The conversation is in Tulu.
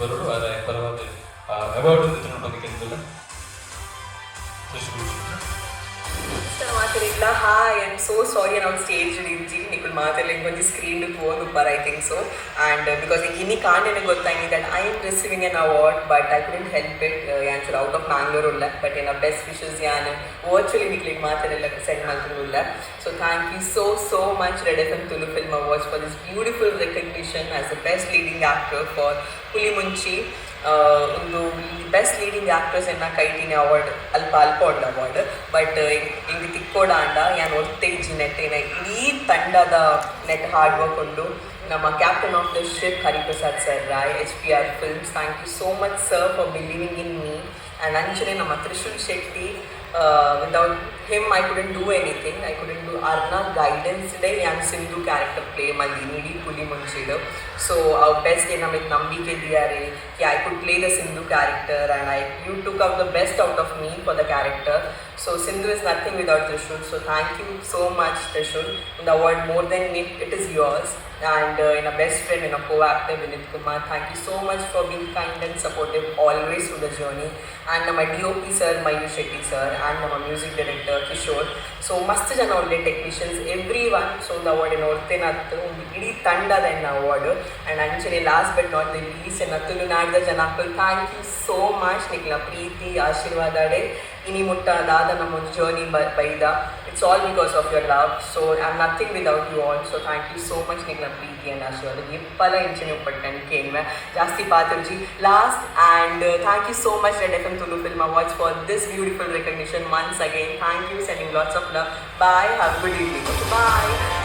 ಬರೋಡು ಆರ ಪರವಾದ ಅವಾರ್ಡ್ ವಿತರಣೆ ಬಗ್ಗೆ. ತ್ರಿಶೂಲ್. ಮಾತಾಡಿಲ್ಲ. Hi, I am so sorry, ನಾವು ಸ್ಟೇಜ್ ಇಜ್ಜಿ. ನಿಕುಲ್ ಮಾತೆಲ್ಲ ಒಂಜಿ ಸ್ಕ್ರೀನ್ ಪೋದು Uppara, I think so. And because ಇನಿ ಕಾಂಡೆನೆ ಗೊತ್ತಾಯ್ನಿ that I am receiving an award, but I couldn't help it. ಯಾನ್ ಚೂರು ಔಟ್ ಆಫ್ ಮ್ಯಾಂಗ್ಳೂರ್ ಉಲ್ಲ, ಬಟ್ ಏನ ಬೆಸ್ಟ್ ವಿಶಸ್ ಯಾನ್ ವರ್ಚುವಲಿ ನಿಕ್ಲಿಗೆ ಮಾತೆಲ್ಲ send ಮಲ್ತೊಂದುಲ್ಲ. So thank you so so much, Red FM Tulu Film Awards, for this beautiful recognition as the best leading actor for Pulimunchi. ಒಂದು best leading actress ಎನ್ನ ಕೈಟಿನ ಅವಾರ್ಡ್ ಅಲ್ಪ ಅಲ್ಪ ಉಂಡು ಅವಾರ್ಡ್, ಬಟ್ ಇಂಗ್ ತಿಕ್ಕೋಡಾಂಡ ಯಾನ್ ಒರ್ತೆ ಇಜ್ಜಿ ನೆಟ್. ಏನ ಇಡೀ ತಂಡದ net hard work ಉಂಡು. ನಮ್ಮ captain of the ship Hariprasad sir Rai, HPR Films, thank you so much, sir, for believing in me. And ಅಂಚನೆ ನಮ್ಮ Trishul Shetty, without him I couldn't do anything. I couldn't do. ಅರ್ನ guidance day ಯಾನ್ ಸಿಂಧು character play ಮಲ್ದಿನಿ ಇಡೀ ಪುಲಿ ಮುಂಚಿಡ್. ಸೊ ಅವು ಬೆಸ್ಟ್ ನಮಗೆ ನಂಬಿಕೆ ದಿಯಾರೆ ಕಿ I could play the Sindhu character and I you took out the best out of me for the character. So Sindhu is nothing without Trishul, so thank you so much, Trishul. The award, more than it, it is yours. And in a best friend and a co-actor, Vinit Kumar, thank you so much for being kind and supportive always through the journey. And ನಮ್ಮ DOP sir Mayur Shetty sir and ನಮ್ಮ music director Kishore. So ಮಸ್ತ್ ಜನ ಒಳ್ಳೆ technicians, every one. So ಒಂದು award ಏನು ಒರ್ತೇನತ್ತು, ಒಂದು ಇಡೀ ತಂಡದ ಎನ್ನ ಅವಾರ್ಡ್. ಆ್ಯಂಡ್ ಅಂಚನೆ, last but not the least, ಎನ್ನ ತುಳುನಾಡ್ದ ಜನಾಕುಲ್, thank you so much. ನಿಕ್ಲ ಪ್ರೀತಿ ಆಶೀರ್ವಾದಡೆ ಇನಿ ಮುಟ್ಟ ದಾದ ನಮ್ಮ ಒಂದು ಜರ್ನಿ ಬೈದ. It's all because of your love, so I am nothing without you all. So thank you so much. ನಿಕ್ಲ ಪ್ರೀತಿ ಆ್ಯಂಡ್ ಆಶೀರ್ವಾದ ಎಪ್ಪಲ ಇಂಚಿನ ಉಪ್ಪಟ್ಟು ಕೇನ್ವೆ ಜಾಸ್ತಿ ಪಾತ್ರಜಿ. Last, and thank you so much, Red FM Tulu Film Awards, for this beautiful recognition once again. Thank you. Sending lots of love. Bye. Have good evening. Bye.